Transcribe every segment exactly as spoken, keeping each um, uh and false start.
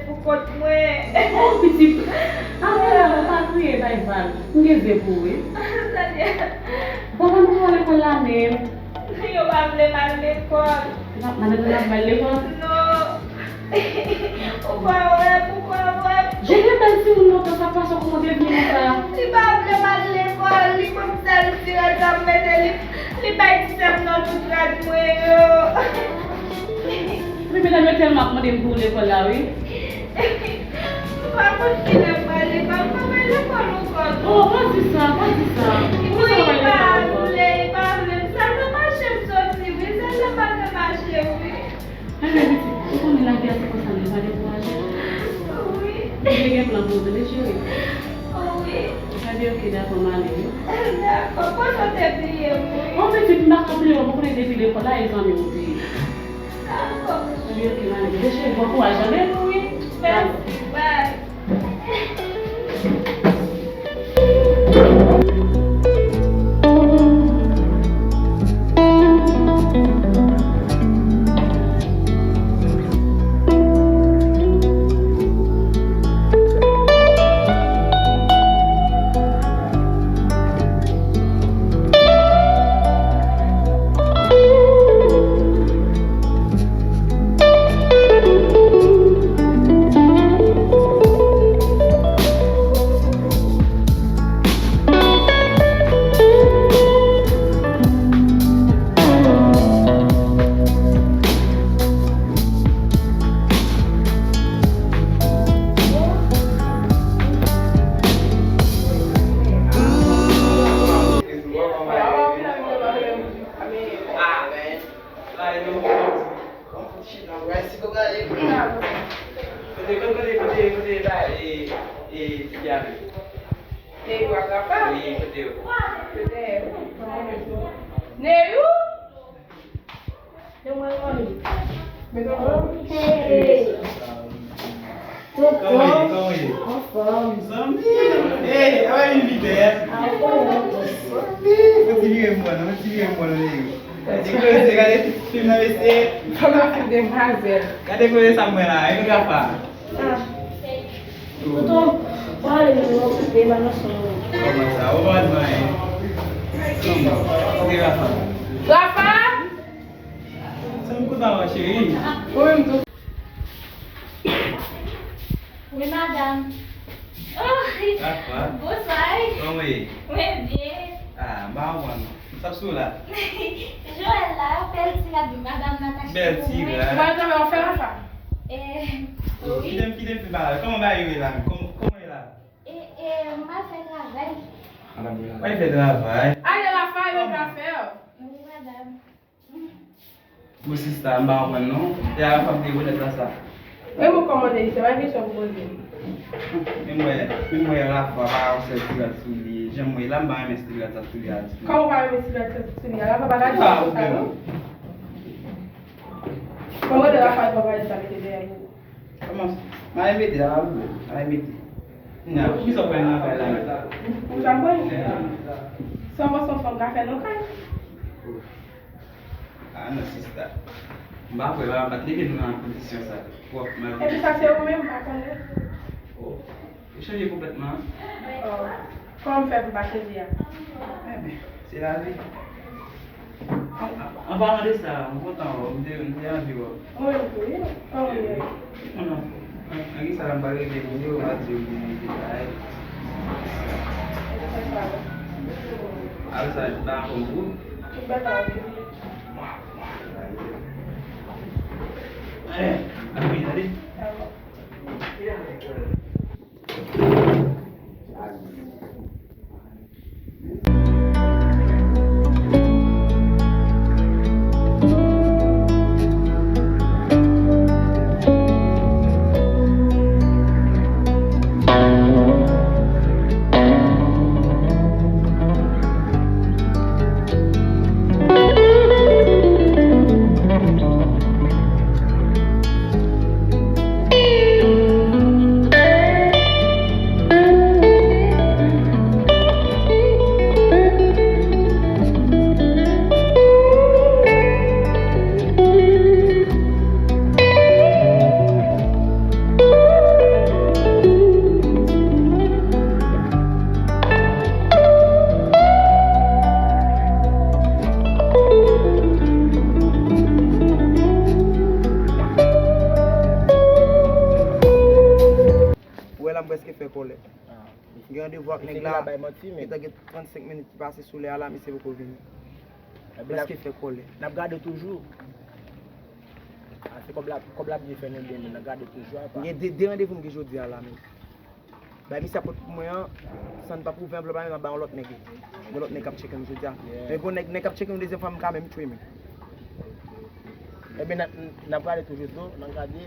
Ou kont mwen. Oh, pitit. Amina, ou pa kriye, bay vag. M gen ze pou ou, wi. Sa vle. Papa m pa lekòl la menm. Yo pa vle m al lekòl. Madanm nan ap bay lekòl? Non. Ou pa wè, ou pa wè. Jete bèl timoun lontan, sa k pase w, kòman w te vini konsa? Li pa vle m al lekòl, li konn sèl ti rad sa m mete, li, li bay ti sè m nan tout rad mwen yo. Wi, medam yo tèlman ap mande m pou lekòl la, wi. M pa konn kilè m pral lekòl, m pa bay lekòl ankò non. Oh, pa di sa, pa di sa. Wi, li pa vle, li pa vle. M sèlman mache m soti, wi, sèlman m pa fè mache, wi. Enben, pitit, ou konnen lavi a se konsa, men pa dekouraje. Wi. Mwen gen plan pou ou, tande, cheri. Wi. Gade, oke, dakò, m ale, wi. Dakò, pandan w te bliye m, wi. Oh, pitit, m pa ka bliye w, mwen konnen depi lekòl la, e zanmi m ou te ye. Dakò. Gade, oke, m ale. Gade, cheri, bon kouraj, tande? Wi, mèsi, bye. Kote, kote, kote, kote, ba, e, e, ti fi a menm? Neyou ak Rafa? Wi, kote yo? Kote? Neyou? Kòman ye? Kòman ye? Anfòm. Zanmi! Ey, a wè yon lidè. Zanmi! Fò ti vire m bò non, fò ti vire m bò non, Neyou. Gade koze, gade fim nan, mesye. Kòman fè demwazèl? Gade koze sa m wè la, e kote Rafa? Ah. Tonton, w ale, nou okipe, pa nan son. Kòman sa? Ou pa di anyen? Kòman? Kote Rafa? Rafa? Sa m kontan wè, cheri. Ou menm tou. Wi, madanm. Oh, Rafa. Bonswa. Kòman w ye? Mwen byen. Ah, m pa konprann non. Sa ap sou la? Joël la, bèl ti rad, madanm nan t achte pou mwen. Bèl ti rad. Ou pa janm fè Rafa? Eh, wi. Kite m, kite m fin pale avè w. Kòman bagay yo ye la menm? Kòman, kòman w ye la? E, e, m al fè travay. Madanm, w al fè travay? Ale Rafa, yo ka fè. Wi, madanm. Bon, sista, m pa konprann non. E a Rafa m te rekonèt la sa. E mwen kòmande li, se pa kesyon pou poze. Men m wè, men m wè Rafa pa yon sèl ti rad sou li. Jan m wè la, m pa renmen ti rad sa sou li a ditou. Kòman w pa renmen ti rad sa sou li a? Rafa pa ka di sa non. Kòman de Rafa pa di sa mete dèyè pou ou? Kòman? M ale mete la, m ale mete. Nya, poukisa w pran nan kay la menm? Ou sa pran? Se yon mòso fanm ka fè nan kay. Ah non, sista. M pa kwè, m pa t leve nou nan kondisyon sa. Twòp malgre. Epi sa se ou menm, m pa konnen. Oh, ou chanje konplètman. Oh. Kòman m fè pou m pa chanje a? Enben, se lavi. An, an, an palan de sa, m kontan wè w, m te, m te anvi wè w. Mwen menm tou, wi. Kòman w ye? Non, non. An, an, kisa la m pral rele moun yo, m ap di yo vini vizite kay. Apre sa, tout bagay anfòm pou ou? Tout bagay anfòm. Eh, ann vini, tande. Dakò. Prèske fè kòlè. M gen randevou ak nèg la, gentan gen trannsenk minit ki pase sou lè a la, misye poko vini. Prèske fè kòlè. N ap gade toujou. Ah, se kòb la, kòb la byen fè nou byen, men n ap gade toujou apa. M gen de, de randevou m gen jodi a la menm. Bay misye a pot pou mwen an, san n pa p ouvè anvlòp la menm, m ap bay yon lòt nèg li. Yon lòt nèg k ap tcheke m jodi a. Men gon nèg, nèg k ap tcheke m dezyèm fwa, m ka menm tchwe menm. Ebyen, n ap, n ap gade toujou tou, n ap gade.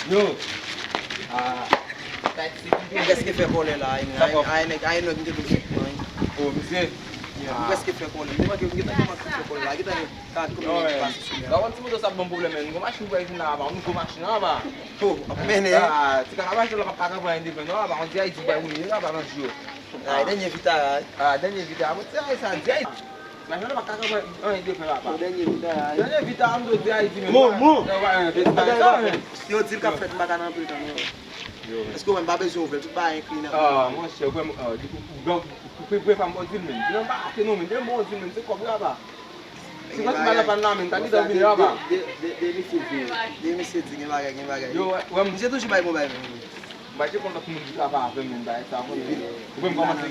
Yo. Ah. M prèske fè kòlè la, ay, ay, nèg, ay, nèg, m te tou fèt, man. Oh, misye. M prèske fè kòlè. M te manke, m gentan manke fè kòlè la. Gentan gen karant minit ki pase sou lè a. Ba, yon ti moto sa ban pwoblèm, men. Yon machin pou vin la, ba. Yon gwo machin la, ba. Oh, ap mennen. Ah, ti kaka machin la, pa ka pran yon defen, non, ba. On dirait ti bay woule la, ba, nan jou. Ah, dènye vit a, ay. Ah, dènye vit a. Bon, ti ay sa, ti ay. Machin la, pa ka pran yon defen la, ba. Dènye vit a, ay. Dènye vit a, m di ay di, men. Mo, mo. Yo di l k ap fèt, m pa ka nan anpil tan, non. Èske w wè m pa bezwen ouvè tout bagay enkli nan. Ah, monchè, ou kwè m, ah, di pou, pou, pou, pou, pou, pou, pa m di l menm. Di nan pa ate non, men, de bon di l menm, se kòb la, ba. Si w pa t ba la pa nan men, ta gentan vini la, ba. De, de, de, de misye di, de misye di, gen bagay, gen bagay. Yo, wè, wè, m misye toujou bay bon bagay, men. M pa tcheke lòt moun ki travay avè m, men, bagay sa, ou konnen. Ou kwè m kòmanse,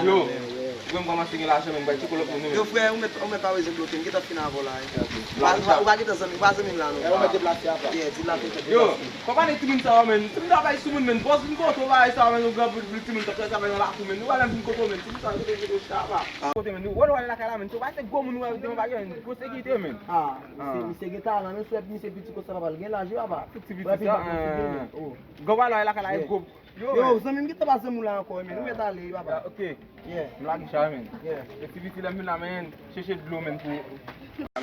yo, ou kwè m kòmanse gen lajan, men, m pa tcheke lòt moun, men. Yo, frè, ou mèt, ou mèt pa bezwen bloke m, m gentan fin avè w la, wi. Ou pa, ou pa, ou pa gentan zanmi, ou pa zanmi m la, non. Ou mèt deplase apa. Yeah, di l ap fè deplase. Yo, konpani timoun sa yo, men. Si m ta bay sou moun, men, bòs vin kote w, bagay sa yo, men, yon gran bout timoun k ap fè travay nan lakou, men. Nou pa menm vin kote w, men. Timoun sa yo, kote w chita apa. Kote, men. Nou wè, nou ale lakay la, men. Se pa se gwo moun nou wè devan bagay, men. Pou sekirite, men. Ah, misye, misye gen talan, men, si w wè misye piti konsa, papa, l gen laj, wi, papa. Tout ti piti sa, oh. Gwo valè lakay la, e gwo. Yo, zanmi m, gentan pa zanmi w la ankò, men. Ou mèt ale, wi, papa. Ah, ok. Yeah. M lage chay, men. Yeah. E ti piti, lè m vin la, men, chèche dlo, men, pou. M ap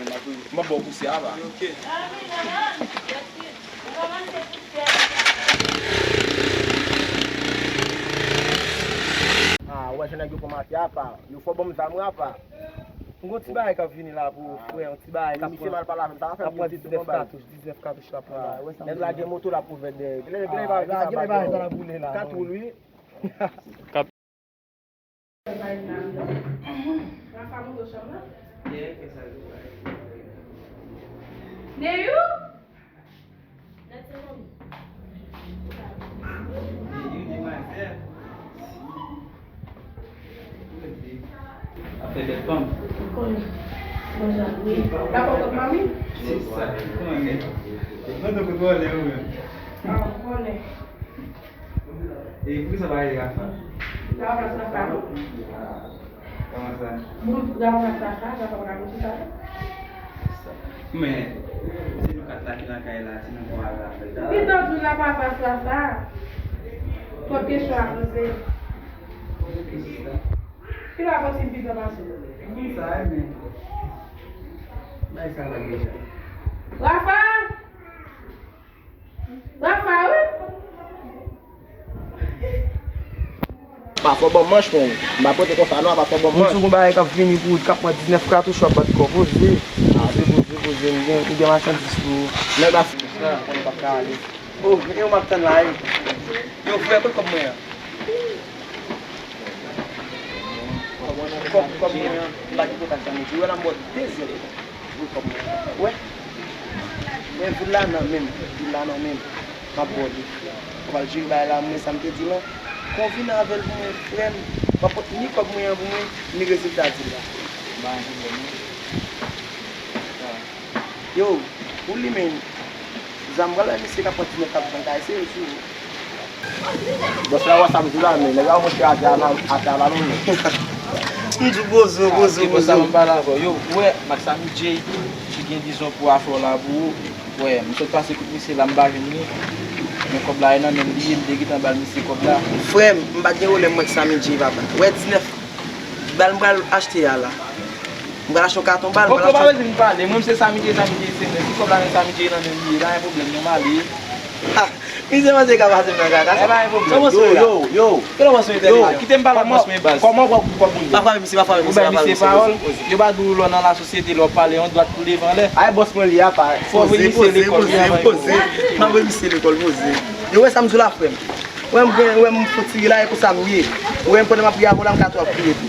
ba w pousyè a, ba. Ok. Ah, ou wè jan nèg yo kòmanse apa. Yo fò ban m zam, wi, apa. M gon ti bagay k ap vini la pou frè, yon ti bagay k ap pran, k ap pran diznèf katouch, diznèf katouch l ap pran la. Nèg la gen moto l ap ouvè dèyè. Gen bagay sa l ap boule la. Kat woul, wi. Kat. Rafa monte chanm nan. Neyou? Ap fè bèl fanm. Ou konnen. Bon jan. Wi. Dakò kot manmi? Se sa, ou konnen. Ou konnen kot ou ale ou menm. Ah, ou konnen. E poukisa w pa rele Rafa? Rafa, Rafa. Ah, kòman sa? Bon, Rafa, Rafa, Rafa pa ka konn chita. Men, se nou kat la ki nan kay la, se nou konn al la fèt la. Ou gentan di w la pa pas la sa. Twòp kesyon a poze. Ki lè w ap posib pi byen pase? Konn sa, men. Bay sa la deja. Rafa! Rafa, wi! Pa fò ban m manch, men. M pa pote konsa, non, pa fò ban m manch. Moun sou gon bagay k ap vini pou ou, k ap pran diznèf katouch, w ap bat kò. Poze. Ah, se poze, poze. M gen, m gen machandiz pou ou. Nèg la, sa, konnen p ap ka ale. Oh, men yo m ap tann la, wi. Yo, frè, kote kòb mwen an? Kòb, kòb mwen an, m pa gen kontak sa, men. Ou wè la, m ba w de zèl. Wi, kòb mwen. Wè. Men vil la nan men m. Vil la nan men m. M ap ba w li. Ou pral jere bagay la, mwen sa m te di w lan. Konvin avè l pou mwen, frè m. Pa pot ni kòb mwen an pou mwen, ni rezilta dil la. Pa gen pwoblèm, non. Yo, ou li men. Zam pral bay misye k ap pran diznèf katouch nan kay, se yo sou. Bòs la wè sa m di w la, men nèg la monte atè a la, atè a la, non, men. M di w bozo, bozo, bozo. Sa m pale avè w. Yo, ou wè, Max Sammy J, ki gen dizon pou afè w la pou ou. Wè, m sot pase kot misye la, m pa jwenn li. Men kòb la, e nan men m li ye, m te gentan ba l misye kòb la. Frè m, m pa t gen pwoblèm, Max Sammy J, papa. Wè, diznèf bal m pral achte a la. M pral achte yon katon bal, m pral achte. Bon, pa bezwen pale. Mwen, m se Sammy J, Sammy J, se mwen. Si kòb la, men Sammy J nan men li ye, pa gen pwoblèm, non, m ale. Ah, mizè manzè ka pase m nan kaka. E pa gen pwoblèm. Yo, yo, yo. Kòman w sou entèlijans? Kite m pale ak bòs mwen, baz. Kòman w pran kòb moun yo? Pa frape misye, pa frape misye, pa frape misye. Yo pa di w lè w nan lasosyete, lè w pale, yon dwat pou leve anlè. Ay, bòs mwen li a, pa. Fò w voye misye lekòl, wi, avan yo. Poze, poze, poze. M ap voye misye lekòl, poze. Yo, wè sa m di w la, frè m. Wè m gen, wè m fon ti ri la, e konsa m ye. Ou wè m pandan m ap ri avè w la, m ka tou ap kriye tou.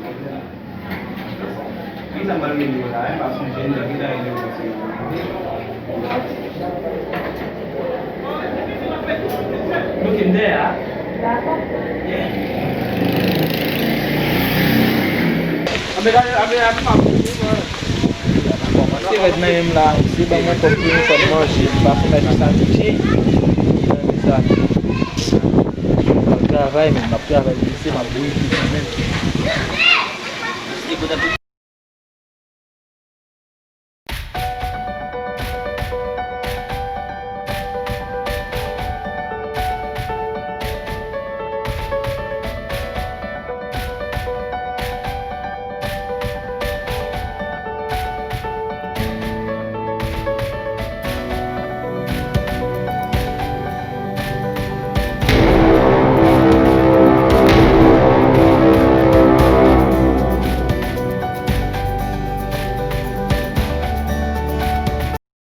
Anbe gade, anbe gade, anbe gade. Kòmanse rèd nan menm la, misye ban mwen kòb pou m fè m manje, m pa fè mèt sa piti. Mezanmi, m ap travay, men m ap travay, mesye, m ap bouyi piti menm.